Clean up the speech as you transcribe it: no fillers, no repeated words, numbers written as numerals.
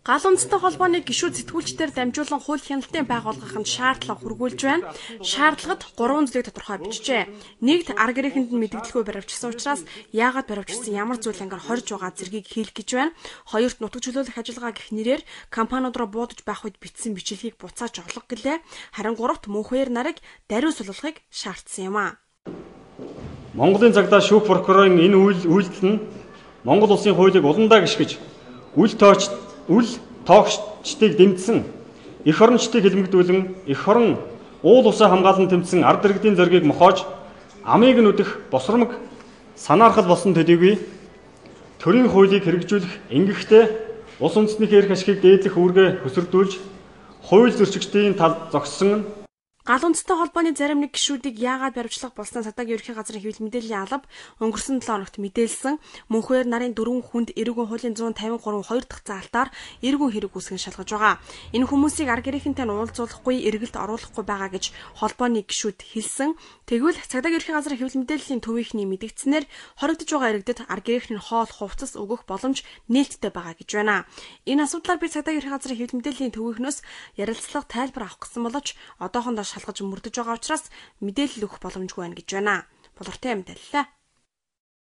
Гал үндэстэн холбооны гишүүд сэтгүүлчдээр дамжуулан хууль хяналтын байгууллагын шаардлага хүргүүлж байна. Шаардлагад 3 зүйлийг тодорхой бичжээ. Нэгд, ар гэрээхэнд нь мэдэгдэлгүй баривчсан учраас яагаад баривчсан, ямар зүйл ангаар хорж байгаа зэргийг хэлэх гэж байна. Хоёрт, нутаг чөлөөлөх ажиллагаа гэх нэрээр компаниуд руу буудаж байх үед бичсэн бичлэгийг буцааж олго гэлээ. Харин гуравт, мөнхөөр нарыг даруй суллахыг шаардсан юм а. Монголын цагдаа шүүх прокурорын энэ үйлдэл нь Монгол улсын хуулийг уландаа гიშгэж үл тоогчдыг дэмжсэн, эх орончдыг хилмигдүүлэн, эх орон уул усаа хамгаалан тэмцсэн ард иргэдийн зоригийг мохоож, амыг нь үдэх босромог санаархал болсон төдийгүй төрийн хуулийг хэрэгжүүлэх ингэхдээ улс үндэстнийхээ эрх ашигыг дээдлэх үүргээ хөсөрдүүлж, хууль зөрчигчдийн талд зогссон. Гал үндэстэн холбооны зарим нэг гишүүдийг яагаад баривчлах болсноо цагдаагийн ерөнхий газрын хэвлэл мэдээллийн алба өнгөрсөн 7 хоногт мэдээлсэн. Мөнхөөр нарын 4 хүнд эрүүгэн хуулийн 153 2 дахь заалтаар эргүүн хэрэг үүсгэн шалгаж байгаа. Энэ хүмүүсийг ар гэрийнхэнтэй нь уулзуулахгүй, эргэлт оруулахгүй байгаа гэж холбооны гишүүд хэлсэн. Тэгвэл цагдаагийн ерөнхий газрын хэвлэл мэдээллийн төвийнхний мэдгдснээр хоригдож байгаа иргэдэд ар гэрийнх нь хоол хувцас өгөх боломж нээлттэй байгаа гэж байна. Энэ асуудлаар би цагдаагийн ерөнхий газрын хэвлэл мэдээллийн төвийнхнөөс ярилцлага тайлбар авах гэсэн боловч одоохондоо шалгаж мөрдөж байгаа учраас мэдээлэл өгөх боломжгүй байна гэж байна. Болортой мэдээллээ.